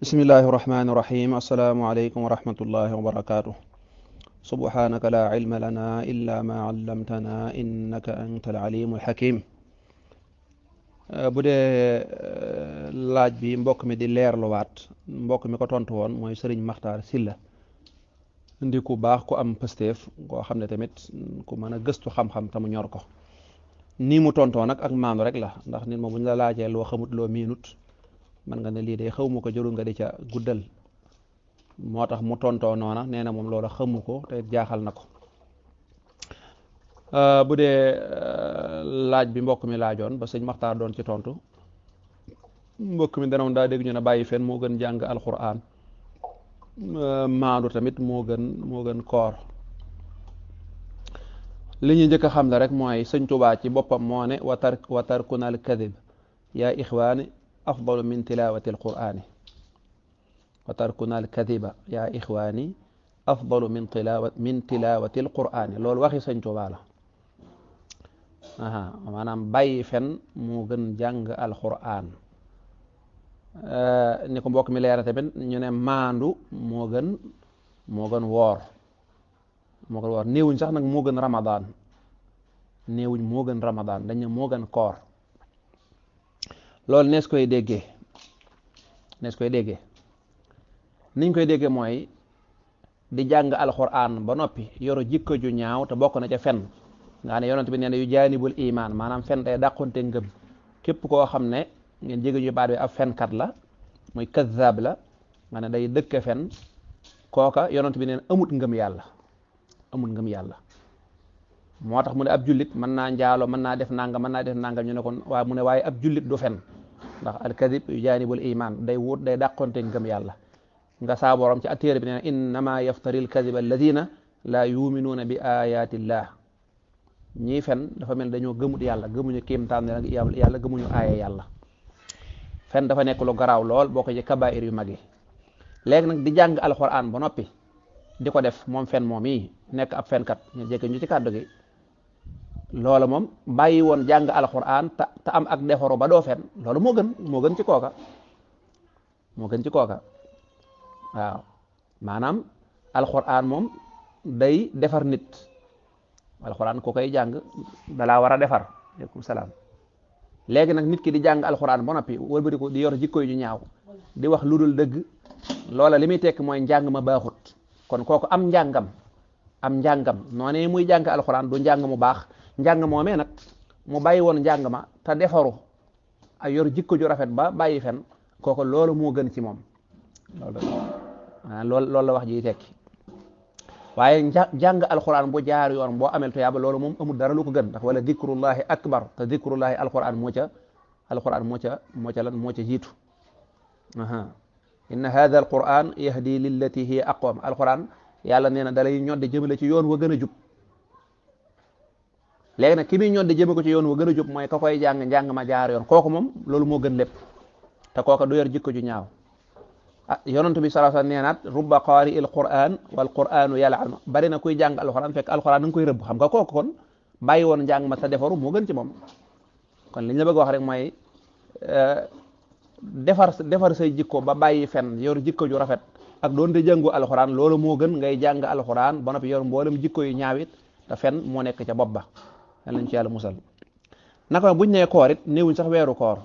bismillahi irrahmani irrahim assalaamu aleykum wa rahmatullahi wa barakatuh subhanaka la ilma lana illa ma allamtana innaka anta alalimu alhakim bu dee laaj bi mbokk mi di leerluwaat mbokk mi ko tontu woon mooy Sëriñ Maxtaar Silla ndi ku baax ku am pësteef koo xam ne tamit ku mën a gëstu xam-xam te mu ñor ko nii mu tontoo nag ak maandu rek la ndax nit moom bu ñu la laajee loo xamut loo miinut man nga ne lii de xaw ma ko jëru nga di ca guddal moo tax mu tontoo noona nee na moom loola xamu ko te jaaxal na ko bu dee laaj bi mbokk mi laajoon ba sëñ Maxtaar doon ci tontu mbokk mi danoon daa dégg ñu ne bàyyi fen moo gën jàng alquran maandu tamit moo gën koor li ñu njëkk a xam la rek mooy sëñ Tuubaa ci boppam moo ne wa tarkuna al kadib yaa ixwaani afdalu min tilawati alqur'ani wa tarkuna alkadiba yaa ixwaani afdalu min tilawati alqur'ani loolu waxi sëñ Tuubaa la maanaam bàyyi fen moo gën jàng alqur'an ni ko mbokk mi leera tamit ñu ne maandu moo gën woor néewuñ sax nag moo gën ramadan néewuñ moo gën ramadan dañ ne moo gën koor loolu nees koy déggee niñ koy déggee mooy di jàng alxuraan ba noppi yoro jikko ju ñaaw te bokk na ca fen nga ne yonent bi nee na yu jaanibul imaan maanaam fen day dàqonte ngëm képp koo xam ne ngeen jéggi ñu baat bi ab fenkat la muy kazzab la nga ne day dëkke fen kooka yonent bi nee na amut ngëm yàlla moo tax mu ne ab jullit mën naa njaalo mën naa def nangam ñu ne kon waaye mu ne waaye ab jullit du fen ndax alkadib yu jaanibul iman day dàqonte ngëm yàlla nga saa borom ci téere bi nee na innama yaftari alkadiba alladina laa yuminuuna bi ayatillah ñii fen dafa mel dañoo gëmut yàlla gëmuñu kéemtaan nag yàlla gëmuñu aaya yàlla fen dafa nekk lu garaaw lool boo ko ci kabair yu mag yi léegi nag di jàng alquran ba noppi di ko def moom fen moom yi nekk ab fenkat ñu jekk ñu ci kàddu gi loola moom bàyyi woon jàng alquran te am ak defaru ba doo fen loolu moo gën ci kooka waaw maanaam alquran moom day defar nit alquran ku koy jàng dalaa war a defar aleykum salaam léegi nag nit ki di jàng alquran ba noppi wëlbati ko di yor jikko yu ñaaw di wax lu dul dëgg loola li muy tekk mooy njàng ma baaxut kon kooku am njàngam noonee muy jàng alquran du njàng mu baax njàng moomee nag mu bàyyi woon njàng ma te defaru ay yor jikko ju rafet ba bàyyi fen kooku loolu moo gën ci moom loolu la wax ji tekki waaye jàng alquran bu jaar yoon boo amel tuyaaba loolu moom amul dara lu ko gën ndax wala dikrullahi akbar te dikrullahi alquran moo ca jiitu inna hadha alquran yahdi lillati hiya aqwam alquran yàlla nee na dalay ñodde jëmale ci yoon wa gën a jub léegi nag ki muy ñodde jëme ko ci yoon wa gën a jub mooy ka koy jàng ma jaar yoon kooku moom loolu moo gën lépp te kooka du yor jikko ju ñaaw yonent bi sallallahu alayhi wasallam nee naat rubba qaari il quran wal quranu yal'anu bari na kuy jàng alquran fekk alquran da nga koy rëbb xam nga kooku kon bàyyi woon njàng ma te defaru moo gën ci moom kon li ñu la bëgg wax rek mooy defar say jikko ba bàyyi fen yor jikko ju rafet ak doon te jàngu alquran loolu moo gën ngay jàng alquran ba noppi yor mboolem jikko yu ñaawit te fen moo nekk ca bopp ba yal nañ ci yàlla musal naka buñ nee koor it néewuñ sax weeru koor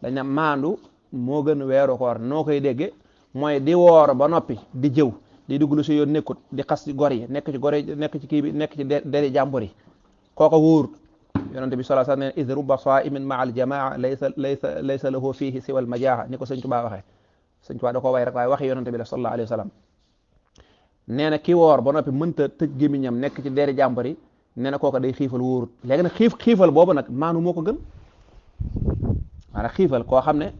dañ ne maandu moo gën weeru koor noo koy dégge mooy di woor ba noppi di jëw di dugg lu si yoon nekkut di xas ci gor yi nekk ci kii bi nekk ci deri jàmbur yi kooko wóorut yonente bi sallallahu alayhi wasallam id rubba sa'imin ma'a al jamaa laysa lahu fihi siwa al majaaha ni ko sëñ Tuubaa waxee sëñ Tuubaa da ko way rek waaye waxi yonente bi la sallallahu alayhi wasallam nee na ki woor ba noppi mënta tëj gémmiñam nekk ci deri jàmbur yi nee na kooka day xiifal wóorut léegi nag xiifal boobu nag maanu moo ko gën maanaam xiifal koo xam ne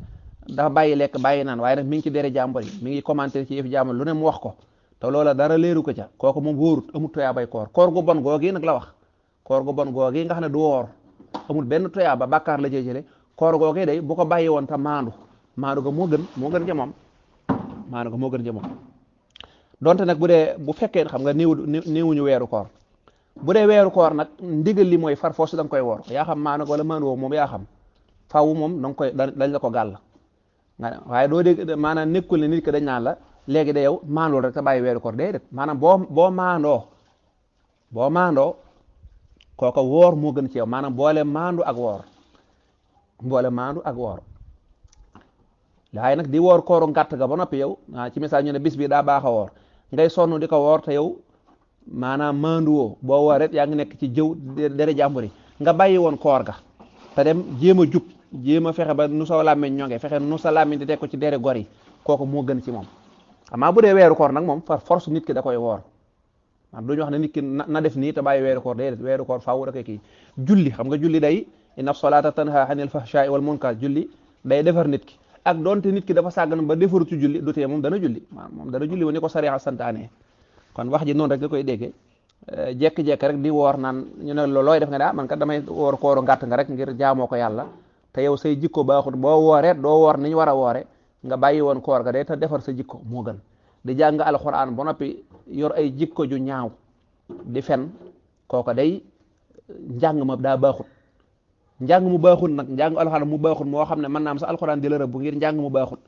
dafa bàyyi lekk bàyyi naan waaye nag mi ngi ci dere jàmbur yi mi ngi commenter ci yëf jàmbur lu ne mu wax ko te loola dara leeru ko ca kooku moom wóorut amul toyaa bay koor gu bon googi nag la wax koor gu bon googi nga xam ne du woor amul benn toyaa ba bàkkaar la jële koor googi day bu ko bàyyi woon te maandu ga moo gën ca moom donte nag bu fekkee xam nga néewuñu weeru koor bu dee weeru koor nag ndigal li mooy far force da nga koy woor yaa xam maandu wala maandu woo moom yaa xam faaw moom da nga koy dañ la ko gàll nga waaye doo dégg maanaam nekkul ne nit ki dañ naan la léegi de yow maandoo rek te bàyyi weeru koor déedéet maanaam boo maandoo kooka woor moo gën ci yow maanaam boole maandu ak woor waaye nag di woor kooru ngàtt ga ba noppi yow ci misaal ñu ne bis bi daa baax a woor ngay sonn di ko woor te yow maanaam maandu woo boo woor rek yaa ngi nekk ci jëw dere jàmbur yi nga bàyyi woon koor ga te dem jéem a jub jéem a fexe ba nu sa làmmiñ ñonge fexe nu sa làmmiñ di teg ko ci dere gor yi kooku moo gën ci moom amaa bu dee weeru koor nag moom par force nit ki da koy woor man duñu wax ne nit ki na def nii te bàyyi weeru koor déedéet weeru koor faaw da koy kii julli xam nga julli day inna salata tanha anil fahsha'i wal munkar julli day defar nit ki ak donte nit ki dafa sàggan ba defaru ci julli du tee moom dana julli moom dana julli wa ni ko sariya santaane kon wax ji noonu rek nga koy déggee jekki-jekki rek di woor naan ñu ne looy def nga ne man kat damay woor kooru ngàtt nga rek ngir jaamoo ko yàlla te yow say jikko baaxut boo wooree doo woor ni ñu war a woore nga bàyyi woon koor ga de te defar sa jikko moo gën di jàng alxuraan ba noppi yor ay jikko ju ñaaw di fen kooko day njàng ma daa baaxut njàng mu baaxut nag njàng alxuraan mu baaxut moo xam ne mën naa am sa alxuraan di la rëbb ngir njàng mu baaxut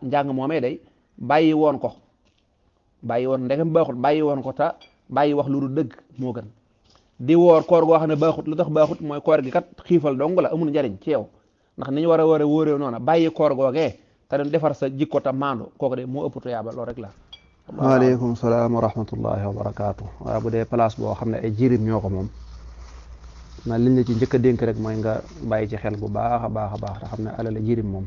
njàng moomee day bàyyi woon ndegam baaxut bàyyi woon ko ta bàyyi wax lu du dëgg moo gën di woor koor goo xam ne baaxut lu tax baaxut mooy koor gi kat xiifal dong la amul njariñ ci yow ndax ni ñu war a wóoree noona bàyyi koor googee te dem defar sa jikko ta maandu kooku de moo ëpp tuyaaba loolu rek la. waaleykum salaam wa rahmatullahi wa barakaatu. waaw bu dee place boo xam ne ay jirim ñoo ko moom na liñ la ci njëkk a dénk rek mooy nga bàyyi ci xel bu baax a baax te xam ne alal jirim moom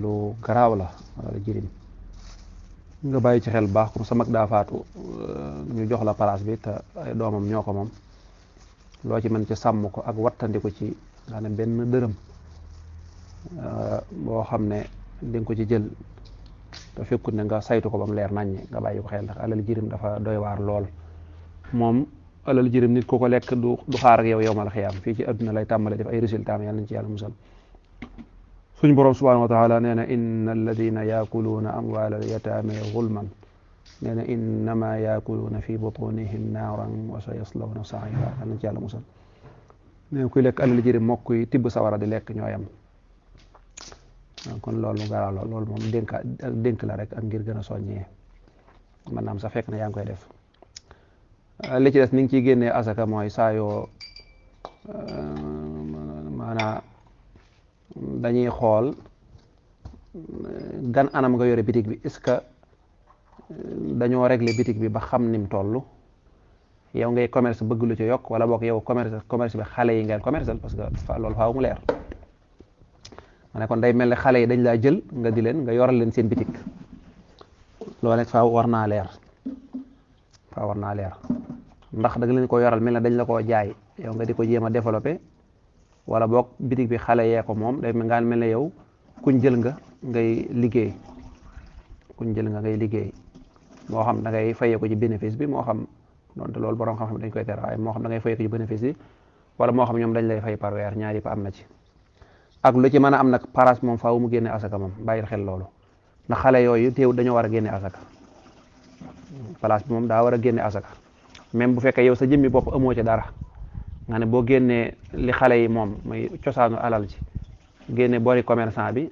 lu garaaw la alal jirim nga bàyyi ci xel bu baax comme sa mag daa faatu ñu jox la place bi te ay doomam ñoo ko moom loo ci mën ci sàmm ko ak wattandiku ci nga ne benn dërëm boo xam ne di nga ko ci jël te fekkut ne nga saytu ko ba mu leer naññi nga bàyyi ko xel ndax alal jirim dafa doy waar lool moom alal jirim nit ku ko lekk du xaar ak yow yowmal xiyaam fii ci adduna lay tàmbale def ay résultat am yàlla nañ ci yàlla musal suñ borom subhanahu wa taala nee na inna alladina yaakuluuna amwaala alyataame zulman nee na innama yaakuluuna fi butunihim naaran wa sa yaslawna saira yàlla nañ ci yàlla musal nee na kuy lekk alal jirim mook kuy tibb sawara di lekk ñooyam kon loolu garaaw la loolu moom dénk la rek ak ngir gën a soññee man naam sax fekk na yaa ngi koy def li ci des ni ngi ciy génnee asaka mooy saa yoo maanaam dañuy xool gan anam nga yore bitig bi est-ce que dañoo régler bitig bi ba xam nim toll yow ngay commerce bëgg lu ci yokk wala boog yow commerce bi xale yi ngeen commerce parce que loolu faaw mu leer ma ne kon day mel ne xale yi dañ laa jël nga di leen nga yoral leen seen bitig loolu nag faaw war naa leer ndax da nga leen ko yoral mel ne dañ la koo jaay yow nga di ko jéem a développé wala boog bitig bi xale yee ko moom day ngaan mel ne yow kuñ jël nga ngay liggéey moo xam da ngay fayee ko ci bénéfice bi moo xam donte loolu borom xam-xam dañ koy tere waaye moo xam da ngay fayee ko ci bénéfice bi wala moo xam ñoom dañ lay fay par weer ñaari pa am na ci ak lu ci mën a am nag paras moom faaw mu génne asaka moom bàyyil xel loolu ndax xale yooyu teew dañoo war a génne asaka place bi moom daa war a génne asaka même bu fekkee yow sa jëmmi bopp amoo ci dara nga ne boo génnee li xale yi moom muy cosaanu alal ci génne bori commerçant bi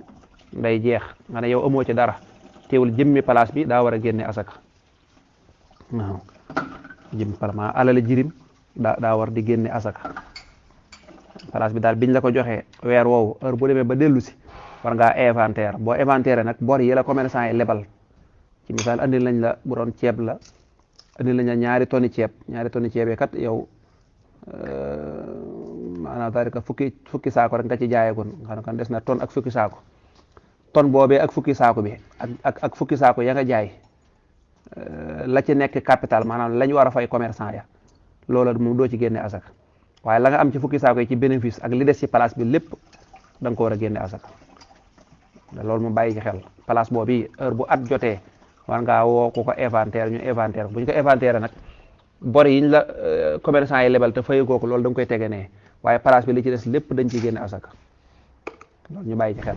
nday jeex nga ne yow amoo ci dara teewul jëmmi place bi daa war a génne asaka waaw jëmmi palma alal jirim daa war di génne asaka place bi daal biñ la ko joxee weer woowu heure bu demee ba dellu si war ngaa inventaire boo inventaire nag bor yi la commerçant yi lebal ci misaal andil nañ la bu doon ceeb la andil nañ la ñaari tonni ceeb yi kat yow maanaam daanaka fukki saako rek nga ci jaayeekoon xam kan des na tonne ak fukki saako tonne boobee ak fukki saako bi ak fukki saako ya nga jaay la ci nekk capital maanaam lañ war a fay commerçant ya loola moom doo ci génne asaka waaye la nga am ci fukki saako yi ci bénéfice ak li des ci place bi lépp da nga ko war a génne asaka loolu mu bàyyi ci xel place boobu heure bu at jotee war ngaa woo ku ko inventaire ñu inventaire bu ñu ko inventaire nag bor yiñ la commerçant yi lebal te fay kooku loolu da nga koy tege nee waaye place bi li ci des lépp dañ ciy génne asaka loolu ñu bàyyi ci xel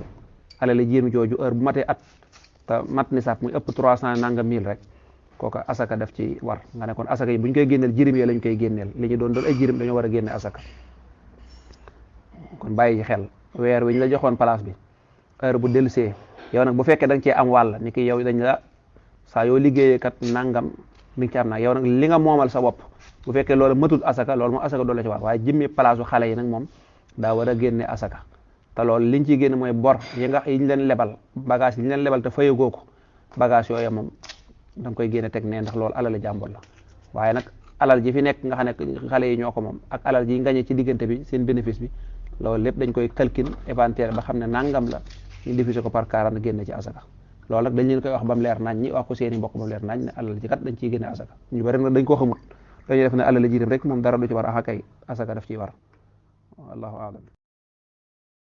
alal jéem jooju heure bu matee at te mat ni sax muy ëpp 300 nanga 1000 rek kooka asaka def ci war nga ne kon asaka yi bu ñu koy génneel jirim yi lañ koy génneel li ñu doon ay jirim dañoo war a génne asaka kon bàyyi ci xel weer wi ñu la joxoon place bi heure bu dellusee yow nag bu fekkee da nga cee am wàll ni ki yow dañ la saa yoo liggéeyee kat nangam mi ngi ci am nag yow nag li nga moomal sa bopp bu fekkee loolu matul asaka loolu moom asaka doo la ci war waaye jëmmi palaasu xale yi nag moom daa war a génne asaka te loolu liñ ciy génne mooy bor yiñ leen lebal bagage yi ñu leen lebal te fayagoo ko bagage yooyu moom da nga koy génne teg ne ndax loolu alal jàmbur la waaye nag alal ji fi nekk nga xam ne xale yi ñoo ko moom ak alal ji ngañe ci diggante bi seen bénéfice bi loolu lépp dañ koy calcul éventuel ba xam ne nangam la ñu diviser ko par 40 génne ci asaka loolu nag dañ leen koy wax ba mu leer nañ ñi wax ko seeni mbokk ba mu leer nañ ne alal ji kat dañ ciy génne asaka ñu bari nag dañ koo xamut dañuy def ne alal ji dem rek moom dara du ci war a kay asaka daf ciy war wallahu a'lam